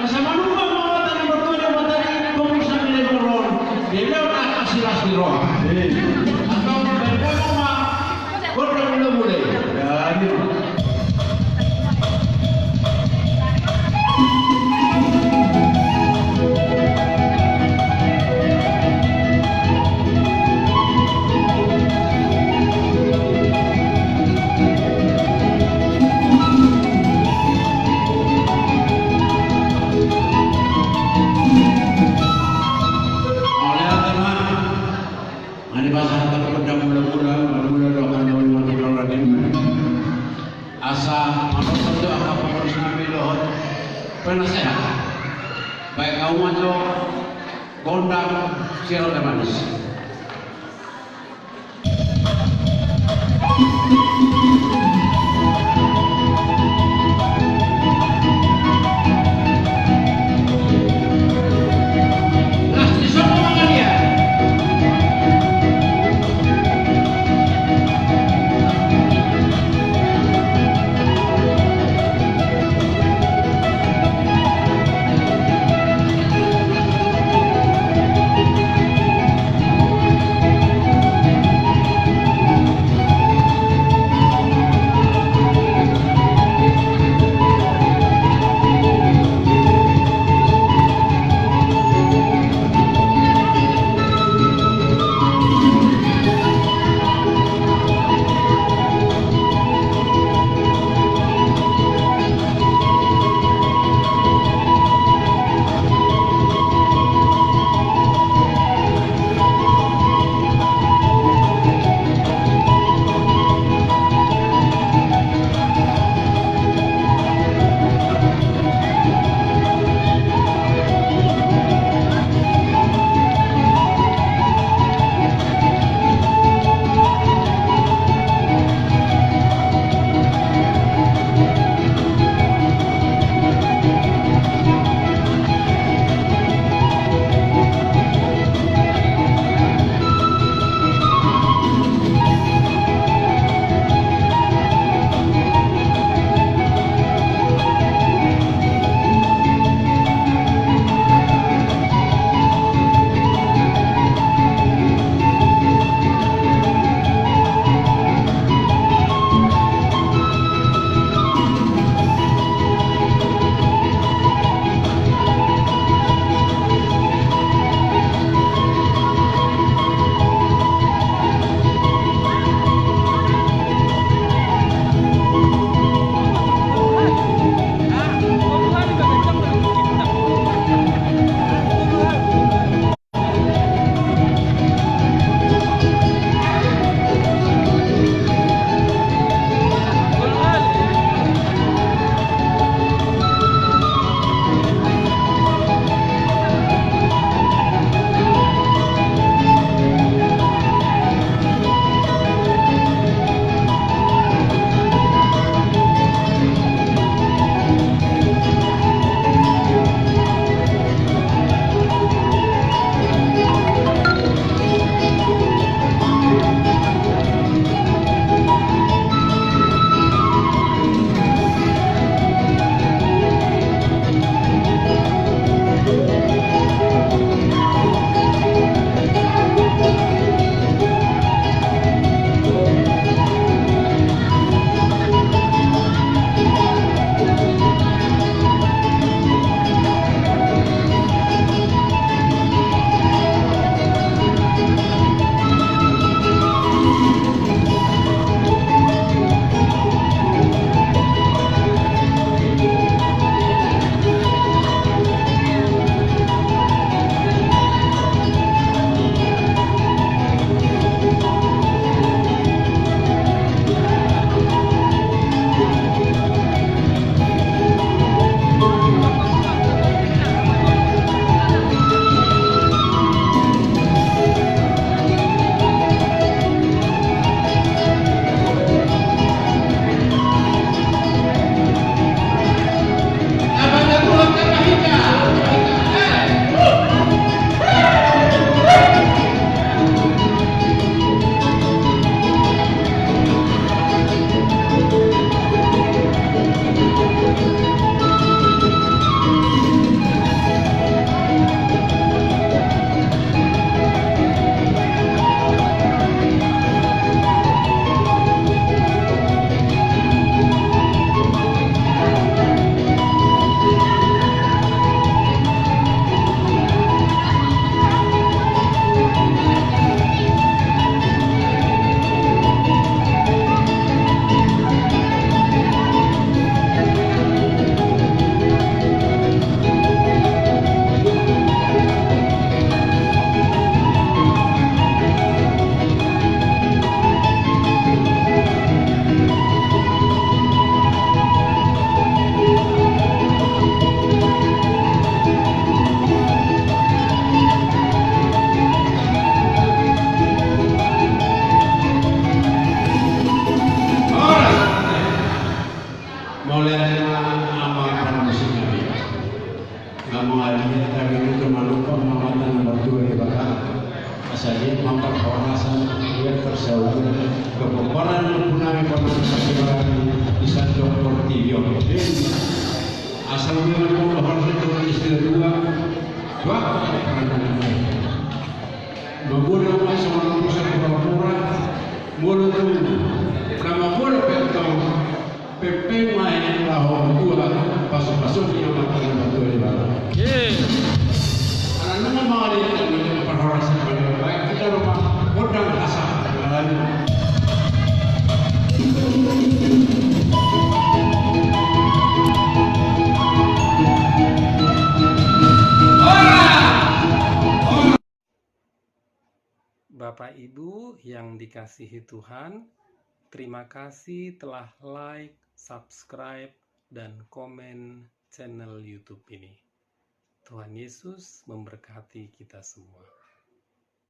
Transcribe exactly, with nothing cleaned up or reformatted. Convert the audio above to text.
Asa manumpak ma hata ni martua Debata i, tongon sangkileng roha, dia dia angka silas ni roha. Antong, baen ma, gondang mulamula i. Mauliate ma. Nga dipasahat hata gondang mulamula, mulamula dohot hata ni martua Debata. Asa manortor do angka pangurus nami dohot penasehat. Baen hamu ma jo gondang sirante manis. Mangaliat hami tu manumpang ma Amanta na martua Debata, asa i ma parhorasan, ia parsaulian, kekomparan ni punami panumpang sibarani di sandok portibi on. Asal memang mau bahas itu di sila dua, dua, mambola mai sama pusat pura-pura, molo tu nama bola petong, Pepeng ma i laho tua, pasu-pasu ni Amanta na martua Debata. Ala nunga mangaliat, ala nunga parhorasan, ala nunga baik, kita rumah, gondang asa, ala nunga. Bapak Ibu yang dikasihi Tuhan, terima kasih telah like, subscribe, dan komen channel YouTube ini. Tuhan Yesus memberkati kita semua.